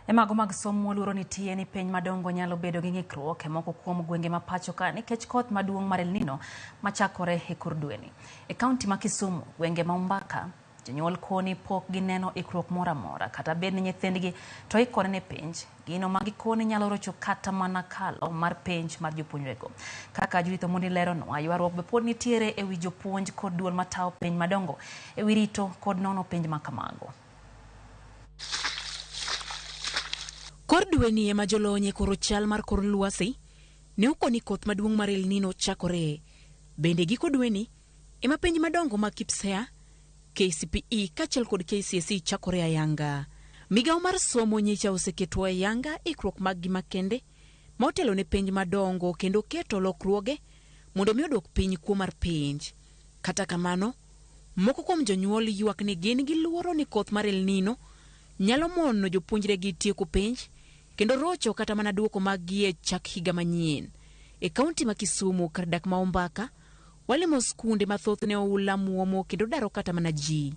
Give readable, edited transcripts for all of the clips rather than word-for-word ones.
E mago mag somo, luoro nitie ni piny madongo nyalo bedo gi ng'ikruok e moko kuom gwenge ma pacho ka nikech koth maduong' mar El Nino machakore e kor dweni. E kaunti ma Kisumu, gwenge ma Ombaka, jonyuol koni pok gineno ikruok moro amora kata bed ni nyithindgi to ikore ne penj, gino ma gikoni nyalo rocho kata mana kalo mar penj mar jopuonjrego. Kaka Judith Omondi leronwa, ywaruok be pod nitiere e wi jopuonj kod duol matayo penj madongo e wi rito kod nono penj ma kamago. Kor dweni ema jolony e koro chal mar kor lwasi ne okoni koth maduong' mar El Nino chakore. Bende giko dweni ema penj madongo mag KPSEA, KCPE kaachiel kod KCSE chakore ayanga. Migawo mar somo nyicha oseketo ayanga ikruok maggi makende ma otelo ne penj madongo kendo keto lokruoge mondo mi odwok piny kuo mar penj. Kata kamano, moko kuom jonyuol ywak ni gin gi luoro ni koth mar El Nino nyalo mono jopuonjregi tieko penj kendo rocho kata mana duoko maggi e chak higa manyien. E kaunti ma Kisumu kar dak ma Ombaka, walimo skunde ma thothne oula muomo kendo daro kata mana ji.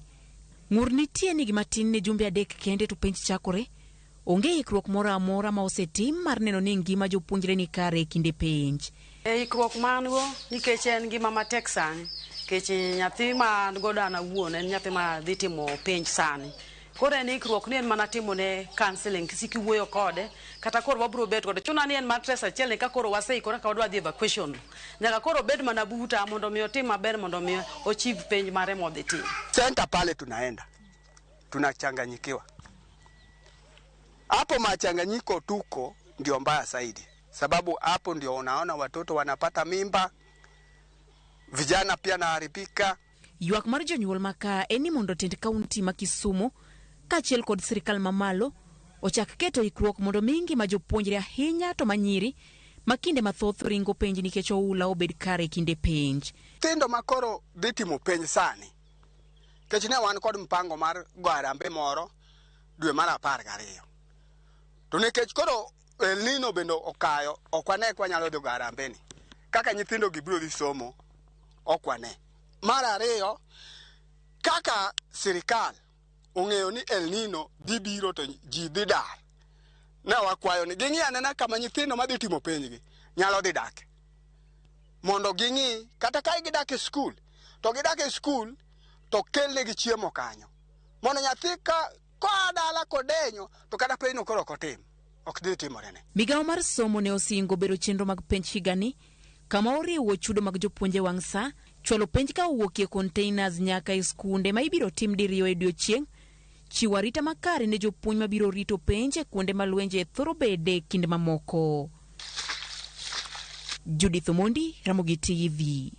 Ng'ur nitie ni gima tin ne jumbe 3 kende to penj chakore, onge ikruok moro amora ma osetim mar neno ni ngima jopuonjre ni kare e kinde penj. E ikruok ma an go nikech en ngima matek sani, nikech nyathi ma an godo an awuon en nyathi ma dhi timo penj sani. Koro en ikruok ni en mana timo ne counseling kisiki wuoyo kode kata koro wabiro bet kode. Chuna ni en mattress achiel ni ka koro waseikore ka wadwa dhi evacuation. Nyaka koro obed mana buta mondo mi otim maber mondo mi ochiw penj mare modhi timo. Center pale tunaenda tunachanganyikiwa. Hapo machanganyiko tuko ndio mbaya zaidi, sababu hapo ndio unaona watoto wanapata mimba, vijana pia naharibika. Ywak mar jonyuol maka en ni mondo tend kaunti ma Kisumu kaachiel kod sirikal mamalo ochak keto ikruok mondo mi ngima jopuonjre ahinya to manyiri ma kinde mathoth ringo penj nikech oula obed kare e kinde penj. Nyithindo ma koro dhi timo penj sani, nikech ne wan kod mpango mar go harambee moro dwe mar 12. To nikech koro El Nino bende okayo, ok wane ka wanyalo dhi go harambee ni. Kaka nyithindo gi biro dhi somo, ok wane. Mar ariyo, kaka sirikal ong'eyo ni El Nino dhi biro to ji dhi dar, ne wakwayo ni ging'i anena kama nyithindo madhi timo penjgi nyalo dhi dak. Mondo ging'i kata ka gidak e skul, to gidak e skul to kelnegi chiemo kanyo. Mondo nyathi ka koa dala kodenyo to kata penjno koro ok otim, ok dhi timorene. Migawo mar somo ne osingo bero chenro mag penj higani kama oriwo chudo mag jopuonje wang' sa, chwalo penj ka owuok e containers nyaka e skunde ma ibiro tim diriyo e odiechieng', chiwo arita makare ne jopuonj mabiro rito penj e kuonde ma lwenje thoro bede kinde mamoko. Judith Omondi, Ramogi TV.